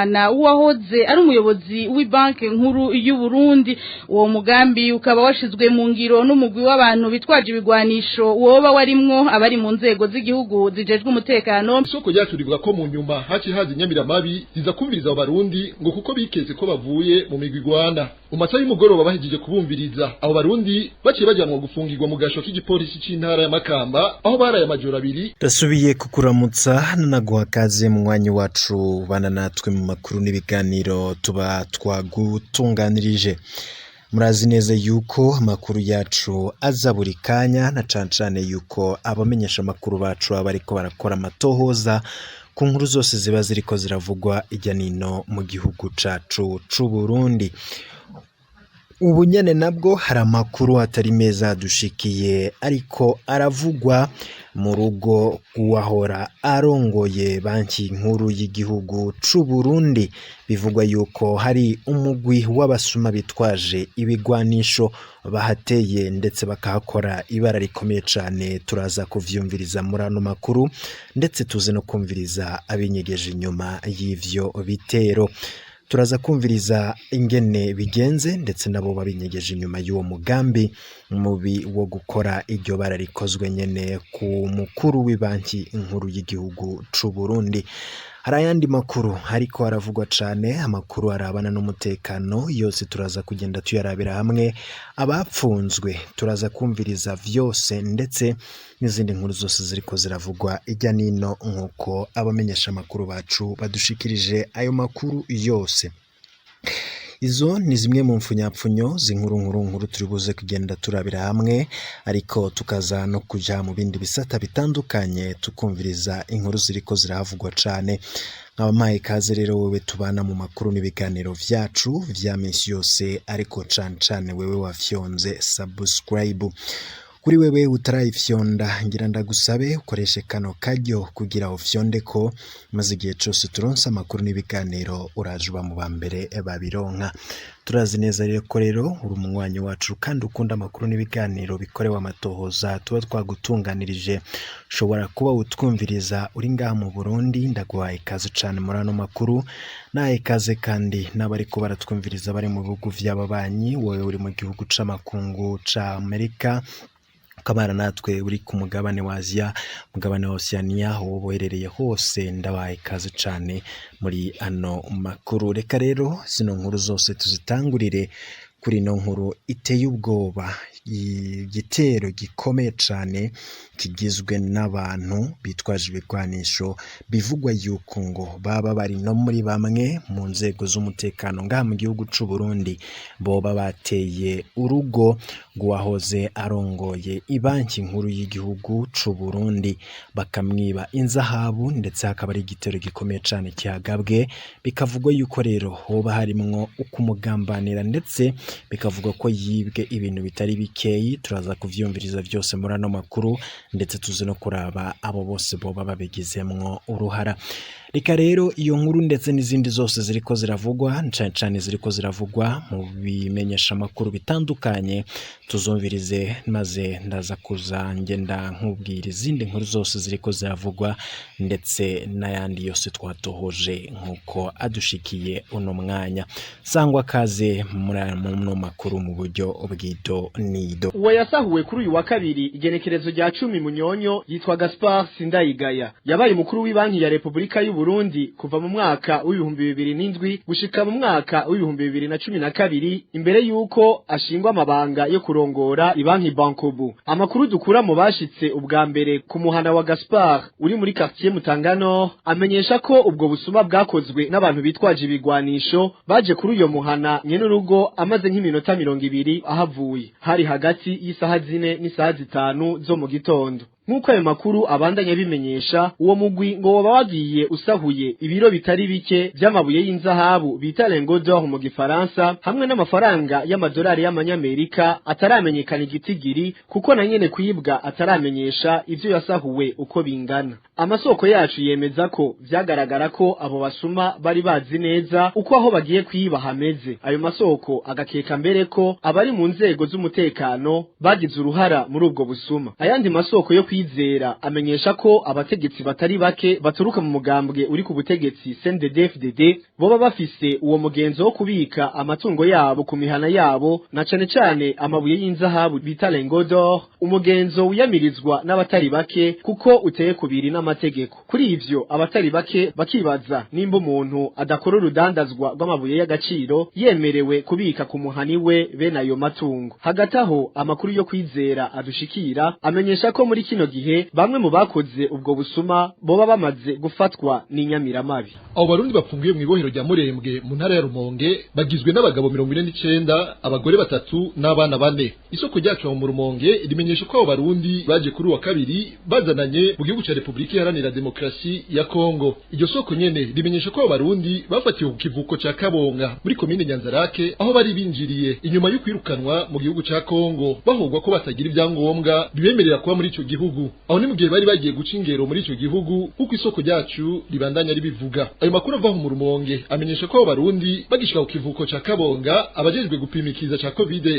muhana uwahoze ari umuyobozi w'ibanki nkuru y'u Burundi. Uwo mugambi ukaba washizwe mu ngiro n'umugwi w'abantu bitwaje ibigwanisho woba warimwo abari mu nzego z'igihugu zijejwe umutekano. Isoko ryacu rivuga ko mu nyuma haciye haza inyamiramabi ziza kumviriza abo Barundi, ngo kuko bikeze ko bavuye mu migwi igwana. Mu masaha y'umugoroba, bahejeje kubumviriza, abo Barundi baciye bajanwa gufungirwa mu gasho k'igipolisi c'intara ya Makamba, aho baraye amajoro 2. Ndasubiye kukuramutsa, nanaguha kaze mu mwanya wacu bana natwe mu makuru n'ibiganiro tuba twagutunganirije. Murazi neza yuko amakuru yacu aza buri kanya, na cane cane yuko abamenyesha amakuru bacu baba bariko barakora amatohoza ku nkuru zose ziba ziriko ziravugwa irya nino mu gihugu cacu c'u Burundi. Ubu nyene nabwo hari amakuru atari meza dushikiye, ariko aravugwa mu rugo rw'uwahora arongoye Banki Nkuru y'igihugu c'u Burundi. Bivugwa yuko hari umugwi w'abasuma bitwaje ibigwanisho bahateye, ndetse bakahakora ibara rikomeye cane. Turaza kuvyumviriza muri ano makuru, ndetse tuze no kumviriza abinyegeje inyuma y'ivyo bitero. Turaza kumviriza ingene bigenze, ndetse nabo babinyegeje inyuma y'uwo mugambi mubi wo gukora iryo bara rikozwe nyene ku mukuru w'ibanki nkuru y'igihugu c'u Burundi. Hari ayandi makuru ariko haravugwa cane, amakuru arabana n'umutekano, yose turaza kugenda tuyarabira hamwe. Abapfunzwe turaza kumviriza vyose, ndetse n'izindi nkuru zose ziriko ziravugwa irya nino, nk'uko abamenyesha amakuru bacu badushikirije ayo makuru yose. Izo ni zimwe mu mfunyapfunyo z'inkuru nkuru nkuru turi buze kugenda turabira hamwe, ariko tukaza no kuja mu bindi bisata bitandukanye, tukumviriza inkuru ziriko zirahavugwa cane. Nkaba mpaye ikaze rero wewe tubana mu makuru n'ibiganiro vyacu vya minsi yose, ariko cane cane wewe wafyonze subscribe. Kuri wewe utarayifyonda, ngira ndagusabe ukoreshe kano karyo kugira ufyonde ko, maze igihe cose turonse amakuru n'ibiganiro uraje uba mu ba mbere babironka. Turazi neza rero ko rero uri umunywanyi wacu kandi ukunda amakuru n'ibiganiro bikorewe amatohoza tuba twagutunganirije. Ushobora kuba utwumviriza uri ngaha mu Burundi, ndaguhaye ikaze cane muri ano makuru. Nahaye ikaze kandi n'abariko baratwumviriza bari mu bihugu vy'ababanyi, wowe uri mu gihugu c'amakungu ca Amerika, ukabana natwe uri ku mugabane wa Aziya, mugabane wa Oceania, aho woba uherereye hose, ndabahaye ikaze cane muri ano makuru. Reka rero zino nkuru zose tuzitangurire kuri ino nkuru iteye ubwoba, igitero gikomeye cane kigizwe n'abantu bitwaje ibigwanisho, bivugwa yuko ngo baba bari no muri bamwe mu nzego z'umutekano ngaha mu gihugu c'u Burundi, boba bateye urugo rw'uwahoze arongoye ibanki nkuru y'igihugu c'u Burundi, bakamwiba inzahabu, ndetse hakaba ari igitero gikomeye cane kihagabwe. Bikavugwa yuko rero hoba harimwo ukumugambanira, ndetse bikavugwa ko yibwe ibintu bitari bikeyi. Turaza kuvyumviriza vyose muri ano makuru, ndetse tuze no kuraba abo bose boba babigizemwo uruhara. Reka rero iyo nkuru ndetse n'izindi zose ziriko ziravugwa, cane cane ziriko ziravugwa mu bimenyesha amakuru bitandukanye, tuzumvirize, maze ndaza kuza ngenda nkubwira izindi nkuru zose ziriko ziravugwa, ndetse n'ayandi yose twatohoje nk'uko adushikiye uno mwanya. Sangwa kaze muri ano makuru mu buryo bw'ido nido. Uwo yasahuwe kuri uyu wa kabiri, igenekerezo rya 10 Munyonyo, yitwa Gaspard Sindayigaya. Yabaye umukuru w'ibanki ya Repubulika y'u Burundi kuva mu mwaka w'2007 gushika mu mwaka w'2012, imbere yuko ashingwa amabanga yo kurongora ibanki Bankobu. Amakuru dukura mu bashitse ubwa mbere ku muhana wa Gaspard uri muri quartier Mutangano amenyesha ko ubwo busuma bwakozwe n'abantu bitwaje ibigwanisho baje kuri uyo muhana nyene urugo amaze nk'iminota 20 ahavuye. Hari hagati y'isaha 4 n'isaha 5 zo mu gitondo. Nk'uko ayo makuru abandanya bimenyesha, uwo mugwi ngo woba wagiye usahuye ibiro bitari bike vy'amabuye y'inzahabu bita lingots d'or mu gifaransa, hamwe n'amafaranga y'amadolari y'amanyamerika ataramenyekana igitigiri, kuko na nyene kwibwa ataramenyesha ivyo yasahuwe uko bingana. Amasoko yacu yemeza ko vyagaragara ko abo basuma bari bazi neza uko aho bagiye kwiba hameze. Ayo masoko agakeka mbere ko abari mu nzego z'umutekano bagize uruhara muri ubwo busuma. Ayandi masoko yo Kwizera amenyesha ko abategetsi batari bake baturuka mu mugambwe uri ku butegetsi CNDD-FDD boba bafise uwo mugenzo wo kubika amatungo yabo ku mihana yabo, na cane cane amabuye y'inzahabu bita lingots d'or, umugenzo wiyamirizwa n'abatari bake kuko uteye kubiri n'amategeko. Kuri ivyo abatari bake bakibaza nimba umuntu adakora urudandazwa rw'amabuye y'agaciro yemerewe kubika ku muhani we bene ayo matungo. Hagati aho, amakuru yo Kwizera adushikira amenyesha ko muri kino gihe bamwe mu bakoze ubwo busuma boba bamaze gufatwa n'inyamiramabi. Abo Barundi bafungiwe mw'ibohero rya Murembwe mu ntara ya Rumonge bagizwe n'abagabo 49, abagore batatu n'abana bane. Isoko ryacu mu Rumonge rimenyesha ko abo Barundi baje kuri uwa kabiri bazananye mu gihugu ca Republika Iharanira Demokarasi ya Kongo. Iryo soko nyene rimenyesha ko abo Barundi bafatiwe ku kivuko ca Kabonga muri komine Nyanzarake, aho bari binjiriye inyuma yo kwirukanwa mu gihugu ca Kongo bahogwa ko batagira ibyangombwa bibemerera kuba muri ico gihugu. Aho ni mu gihe bari bagiye guca ingero muri ico gihugu, kuko isoko ryacu ribandanya ribivuga. Ayo makuru ava mu Rumonge amenyesha ko abo Barundi bagishika ku kivuko ca Kabonga, abajejwe gupima ikiza ca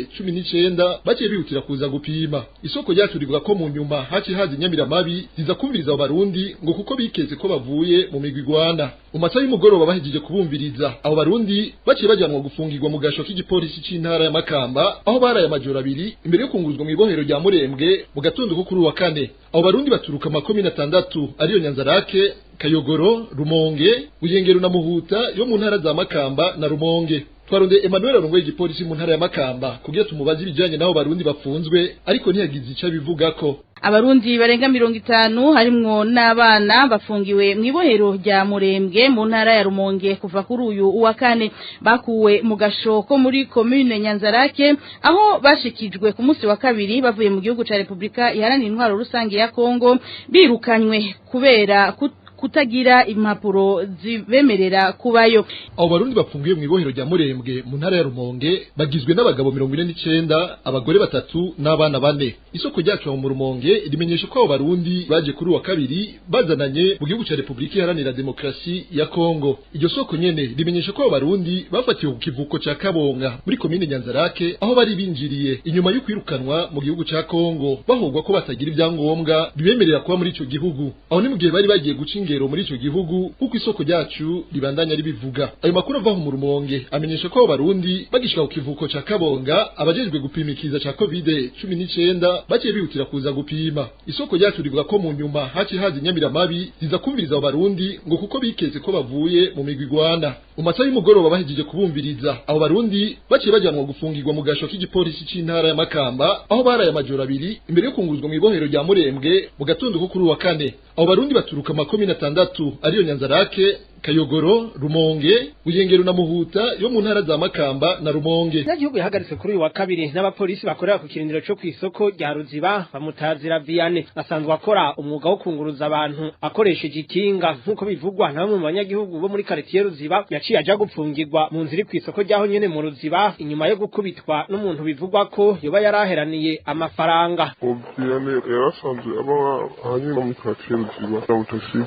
COVID-19 baciye bihutira kuza gupima. Isoko ryacu rivuga ko mu nyuma haciye haza inyamiramabi ziza kumviriza abo Barundi ngo kuko bikeze ko bavuye mu migwi igwana. Mu masaha y'umugoroba bahejeje kubumviriza, abo Barundi baciye bajanwa gufungirwa mu gasho k'igipolisi c'intara ya Makamba, aho baraye amajoro abiri imbere yo kunguruzwa mw'ibohero rya Murembwe mu gatondo ko kuri uwa kane. Abo Barundi baturuka amakomine atandatu ariyo Nyanzarake, Kayogoro, Rumonge, Buyengero na Muhuta yo mu ntara za Makamba na Rumonge. Twaronde Emmanuel arongoye igipolisi mu ntara ya Makamba kugira tumubaze ibijanye n'abo Barundi bafunzwe, ariko ntiyagize ico abivugako. Abarundi barenga 50 harimwo n'abana bafungiwe mw'ibohero rya Murembwe mu ntara ya Rumonge kuva kuri uyu uwa kane. Bakuwe mu gasho ko muri commune Nyanzarake, aho bashikijwe ku munsi wa kabiri bavuye mu gihugu ca Republika Iharanira Intwaro Rusange ya Kongo, birukanywe kubera kutagira impapuro zibemerera kubayo. Abo Barundi bafungiwe mw'ibohero rya Murembwe mu ntara ya Rumonge bagizwe n'abagabo 49, abagore batatu n'abana bane. Isoko ryacu mu Rumonge rimenyesha ko abo Barundi baje kuri uwa kabiri bazananye mu gihugu ca Republika Iharanira Demokarasi ya Kongo. Iryo soko nyene rimenyesha ko abo Barundi bafatiwe ku kivuko ca Kabonga muri komine Nyanzarake, aho bari binjiriye inyuma yo kwirukanwa mu gihugu ca Kongo bahogwa ko batagira ibyangombwa bibemerera kuba muri ico gihugu. Aho ni mu gihe bari bagiye guca ingero muri ico gihugu, kuko isoko ryacu ribandanya ribivuga. Ayo makuru ava mu Rumonge amenyesha ko abo Barundi bagishika ku kivuko ca Kabonga, abajejwe gupima ikiza ca COVID-19 baciye bihutira kuza gupima. Isoko ryacu rivuga ko mu nyuma haciye haza inyamiramabi ziza kumviriza abo Barundi ngo kuko bikeze ko bavuye mu migwi igwana. Mu masaha y'umugoroba bahejeje kubumviriza, abo Barundi baciye bajanwa gufungirwa mu gasho k'igipolisi c'intara ya Makamba, aho baraye amajoro abiri imbere yo kunguruzwa mw'ibohero rya Murembwe mu gatondo ko kuri uwa kane. Abo Barundi baturuka amakomine atandatu ariyo Nyanzarake, Kayogoro, Rumonge, Buyengero na Muhuta yo mu ntara za Makamba na Rumonge. Igihugu yahagaritswe kuri uyu wa kabiri n'abapolisi bakorera ku kirindiro cyo kw'isoko rya Ruziba bamutazira Vianney, asanzwe akora umwuga wo kunguruza abantu akoresheje ikinga, nk'uko bivugwa na bamwe mu banyagihugu bo muri quartier Ruziba. Yaciye aja gupfungirwa mu nzira kw'isoko ryaho nyene mu Ruziba inyuma yo gukubitwa n'umuntu bivugwa ko yoba yaraheraniye amafaranga. Vianney yarasanzwe aba ahanyuma muri quartier Ruziba, taxi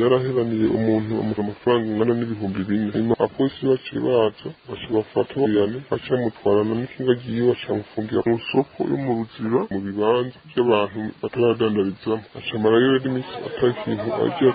yaraheraniye umuntu amafaranga angana n'4,000. Hanyuma abapolisi baciye baza baca bafata Vianney, baca bamutwarana n'ikinga ryiwe, baca bamufungira mu soko yo mu Ruziba mu bibanza by'abantu bataradandarizamo, aca amarayo rero iminsi ata kintu arya.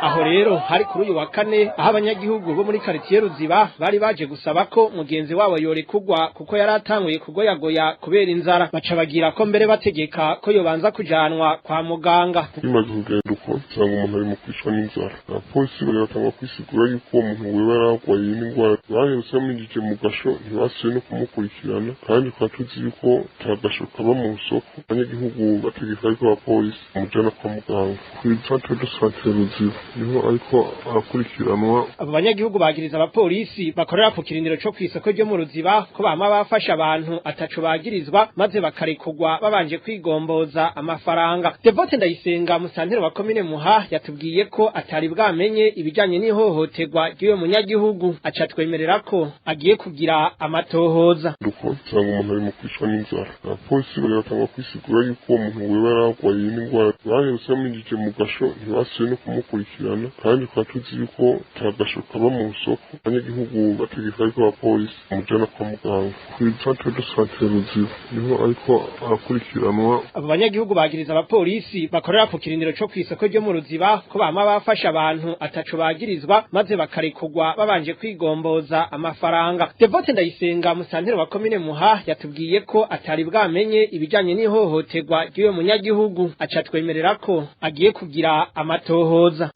Aho rero hari kuri uyu wa kane, aho abanyagihugu bo muri quartier Ruziba bari baje gusaba ko mugenzi wabo yorekugwa kuko yari atanguye kugoyagoya kubera inzara, baca bagira ko mbere bategeka ko yobanza kujanwa kwa muganga. Bimaze kugenda uko, usanga umuntu ari mu kwicwa n'inzara, abapolisi bari batangwa kwisigura yuko uwo muntu wewe yaragwaye n'indwara. Baherutse bamwinjije mu gasho, ntibasubiye no kumukurikirana, kandi tukaba tuzi yuko ata gasho kaba mu soko. Abanyagihugu bategeka yuko abapolisi bamujana kwa muganga kuri centre de santé Ruziba, niho ariko arakurikiranwa. Abo banyagihugu bagiriza abapolisi bakorera ku kirindiro co kw'isoko ryo mu Ruziba ko bama bafasha abantu ataco bagirizwa, maze bakarekurwa babanje kwigomboza amafaranga. Devote Ndayisenga, musantero wa komine Muha, yatubwiye ko atari bwamenye ibijanye n'ihohoterwa ry'uyo munyagihugu, aca twemerera ko agiye kugira amatohoza. Uko usanga umuntu ari mu kwicwa n'inzara, abapolisi bari batangwa kwisigura yuko uwo muntu wewe yaragwaye n'indwara. Baherutse bamwinjije mu gasho, ntibasubiye no kumukurikirana. baramukurikirana, kandi tukaba tuzi yuko atagasho kaba mu isoko. Abanyagihugu bategeka yuko abapolisi bamujana kwa muganga kuri centre de santé Ruziba, niho ariko arakurikiranwa. Abo banyagihugu bagiriza abapolisi bakorera ku kirindiro co kw'isoko ryo mu Ruziba ko bama bafashe abantu ataco bagirizwa, maze bakarekurwa babanje kwigomboza amafaranga. Devote Ndayisenga, musantero wa komine Muha, yatubwiye ko atari bwamenye ibijanye n'ihohoterwa ry'uyo munyagihugu, aca twemerera ko agiye kugira amatohoza.